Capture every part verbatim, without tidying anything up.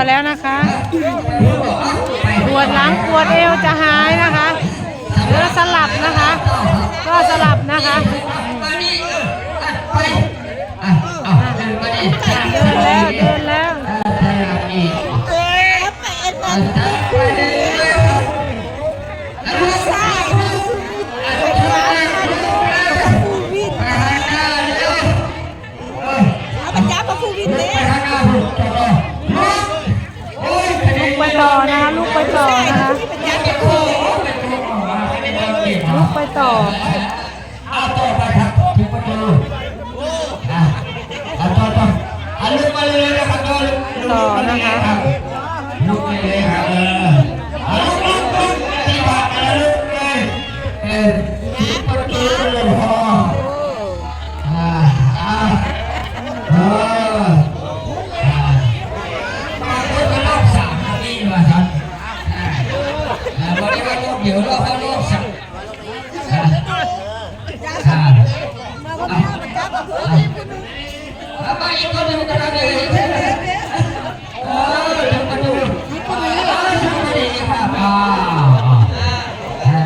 แล้วนะคะ ปวดหลังปวดเอวจะหายนะคะ แล้วสลับนะคะ ก็สลับนะคะ เดินแล้วเดินแล้ว เอาไปจับพระครูวินเด้ ลูกไปต่อนะคะ ลูกไปต่อนะคะ ลูกไปต่อ เอาต่อไปครับ ถึงประตู อ่ะ เอาต่อต่อ เอาลุกมาเลยนะครับ ต่อลุก ต่อนะคะ ลุกมาเลยครับ เออ เอาลุกลุกลุก ที่บาดมาแล้วลุกเลย เออ ถึงประตูเลยพอ อ่า อ่า เออ อ่า มาเพิ่มมารอบสามนาทีมาครับ อ่า อ่า วันนี้ว่ารอบเดียว รอบ รอบสาม ค่ะ ค่ะ เอาไปอีกคนหนึ่งก็ได้เลย เออ เดี๋ยวมาดู เออ สวัสดีค่ะ อ่า อ่า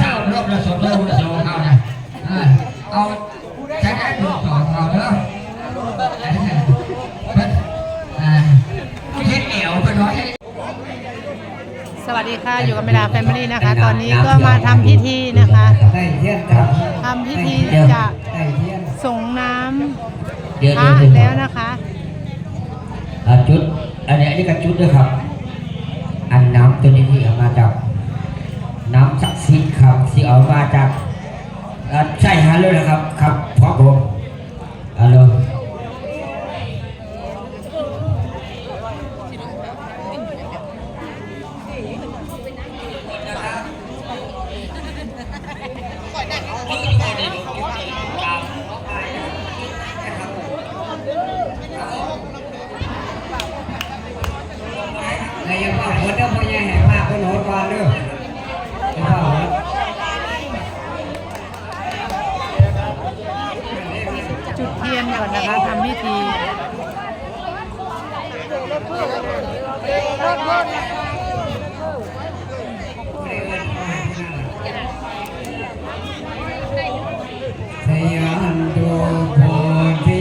สามรอบแล้ว สองรอบแล้ว สองรอบแล้ว อ่า เอา ใช้ได้ดูต่อเอาเด้อ อ่า ผู้เช็ดเหนียวไปหน่อย สวัสดีค่ะ อยู่กับเมดาแฟมิลี่นะคะ ตอนนี้ก็มาทำพิธีนะคะ ได้เยี่ยมครับ ทำพิธีจะ ได้เยี่ยม สรงน้ำ เดี๋ยว พระ เดี๋ยว เดี๋ยว แล้วนะคะ อ่า จุด อันนี้ อันนี้ก็จุดด้วยครับ อันน้ำตัวนี้ที่เอามาจาก น้ำศักดิ์สิทธิ์ครับ ที่เอามาจาก อ่า ใช่ฮะเลยนะครับ ครับ ครับผม ฮัลโหล แต่อย่าพลาดคนเด้อ พ่อใหญ่ให้พลาดคนโหดก่อนเด้อ อย่าพลาด จุดเทียนก่อนนะคะ ทำพิธี ชยันตุโพธิ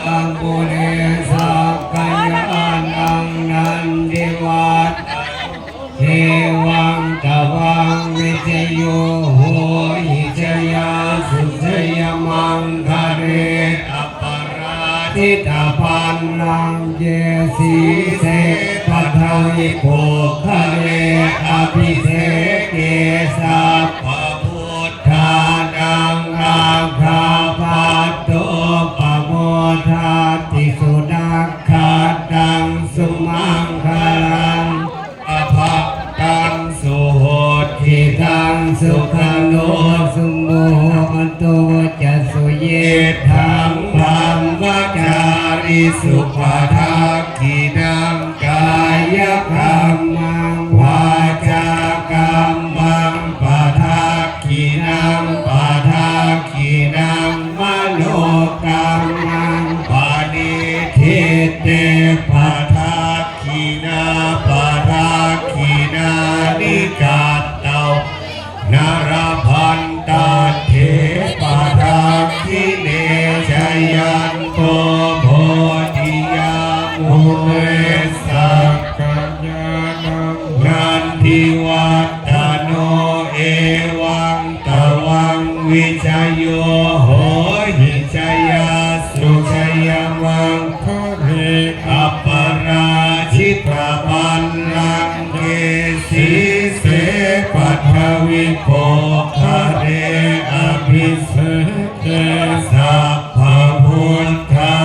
ยามุนีสักกยานังนันทิวัฒน์ เอวังตวังวิจโยโหหิจยาสุจยมังคะเรอปราจิตปันลังเกสีเสปทวิปุคคเรอภิเสเกสัพพพุทธานังอาคาปัตโตปโมทัติสุนักขัตตังสุมังคลัง อภัตตังสุหดขิตังสุขโนสุโมหโตจะสุยิทังธรรมจาริสุปทักขินังกายกรรมังวาจากรรมังปทักขินังปทักขินังมโนกรรมังปณิทิเตปทัก ขิณาปะทักขิณานิกัตตวานะ ละพันตัตเถปะทักขิเณ จะยันโตโพธิยามุเน สักกยานังนันทิวัตตโน เอวังตวังวิจโยโหหิจยาสุจยมัง คะเร อปราจิตปัลลังเก สีเสปัทวิโปคะเร อภิเสเก สัพพพุทธา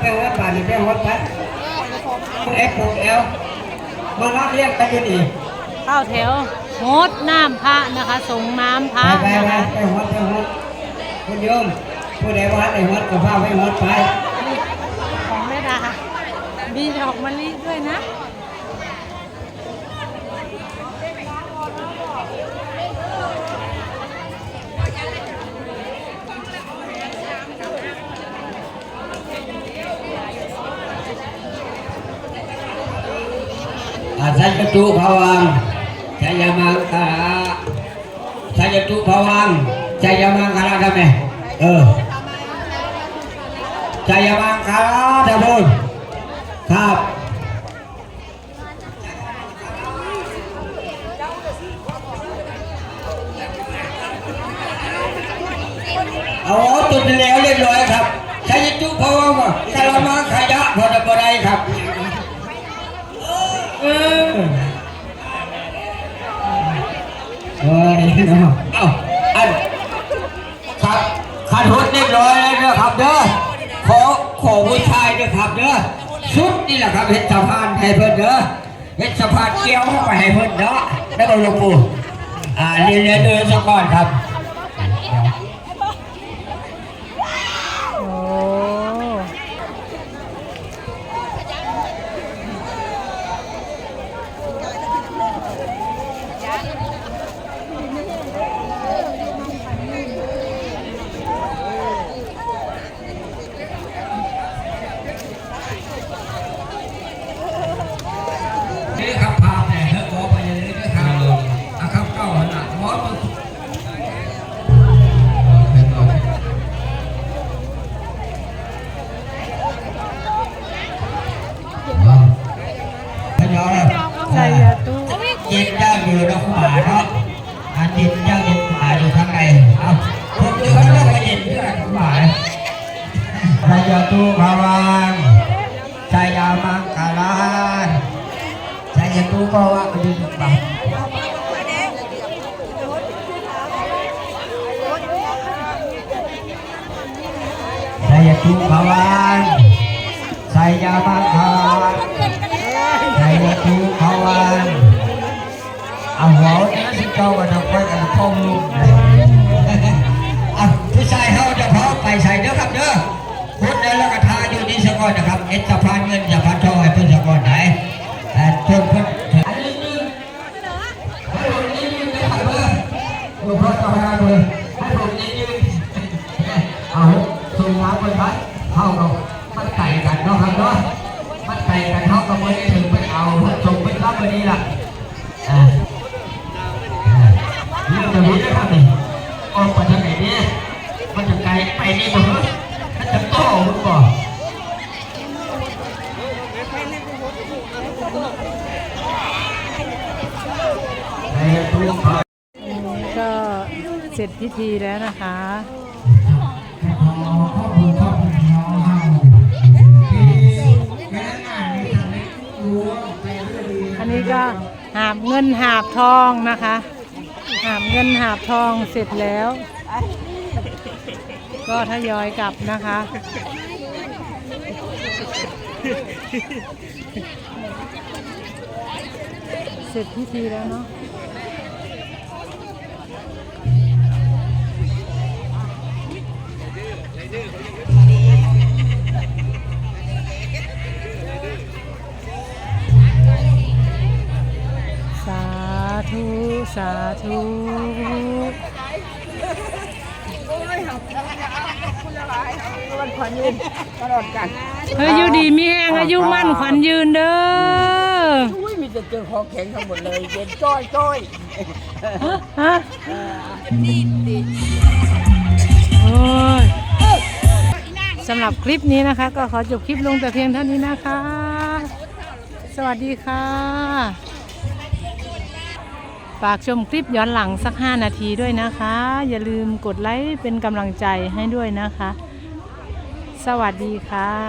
ไปหดป่านนี่ไปหดไป เอฟปลูกแอล มารับเรียกกันอยู่นี่ เข้าแถวหดน้ำพระนะคะ สรงน้ำพระ ไปไปไป นะคะ ไปหดไปหด คุณโยม ผู้ใดว่าได้หดก็พาไปหดไป ของแม่ดา มีดอกมะลิด้วยนะ อา สัจจุภวัง ชัยมังคละ สัจจุภวัง ชัยมังคละ ทำไม เออ ชัยมังคละ ทำบุญ ครับ เอา เอาตัวแล้วเรียบร้อยครับ ชัยจุเพราะว่ากะละมังขยะพอจะบ่ได้ครับ เออ โอ้ยเนาะ เอ้า อัน ครับ คันหดเรียบร้อยแล้วนะครับเด้อ ขอ ขอผู้ชายด้วยครับเด้อ ชุดนี่แหละครับ เฮ็ดสะพานให้เพิ่นเด้อ เฮ็ดสะพานเกี่ยวเข้าไปให้เพิ่นเนาะ แล้วก็หลวงปู่ อ่า เรียน เรียนเดินซะก่อนครับ โอ้ นี่ครับ ภาพแตกเนอะ ขอไปเลยนะครับ อ่ะครับ เก้าหันหลัง ขอ ทยอย ใส่ยาตู้ เย็นยากอยู่นะครูบาเนาะ อันเย็นยากเย็นครูบาอยู่ข้างใน เอา ผมอยู่ข้างนอกก็เย็นด้วยครูบา ชัยยาตู้พาวัง ชัยยามังคลา ชัยยาตู้ก็ว่าดีกว่า ชัยยาตู้พาวัง ชัยยามังคลา ชัยยาตู้พาวัง เอาหัวเนี่ยสิเจ้าก็จะไปกันท่องลูกเลย อ่ะ ผู้ชายเขาจะพาไปใส่เด้อครับเด้อ พุทธแล้วก็ทาอยู่นี่ซะก่อนนะครับ เอ็ดสะพานเงินสะพานทองให้เพิ่นซะก่อนไหน อ่า เพิ่น เพิ่น อันนี้ ให้ผมนิดนึงนะครับเพื่อน หลวงพ่อเจ้าคณะเพื่อน ให้ผมนิดนึง เอา ส่งน้ำไปครับ เข้ากับ มันไก่กันเนาะครับเนาะ มันไก่กัน เขาก็บ่ได้ถึงไปเอา ส่งไปรับวันนี้ล่ะ อ่า อ่า เรื่องแบบนี้นะครับนี่ ออกไปทางไหนเนี่ย มันจะไกลไปนี่บ่ มันจะโต้หรือเปล่า ก็เสร็จพิธีแล้วนะคะ อันนี้ก็หาบเงินหาบทองนะคะ หาบเงินหาบทองเสร็จแล้ว ก็ทยอยกลับนะคะ เสร็จพิธีแล้วเนาะ สาธุ สาธุ โอ้ย ขอบคุณหลายๆ ขอบคุณหลายๆ ขอบคุณขวัญยืนตลอดกัน เฮ้ย อยู่ดีมีแฮง อายุมั่นขวัญยืนเด้อ อุ้ย มีแต่เจอของแข็งทั้งหมดเลย เย็นจ้อยๆ ฮะ โอ้ย สำหรับคลิปนี้นะคะ ก็ขอจบคลิปลงแต่เพียงเท่านี้นะคะ สวัสดีค่ะ ฝากชมคลิปย้อนหลังสักห้านาทีด้วยนะคะ อย่าลืมกดไลค์เป็นกำลังใจให้ด้วยนะคะ สวัสดีค่ะ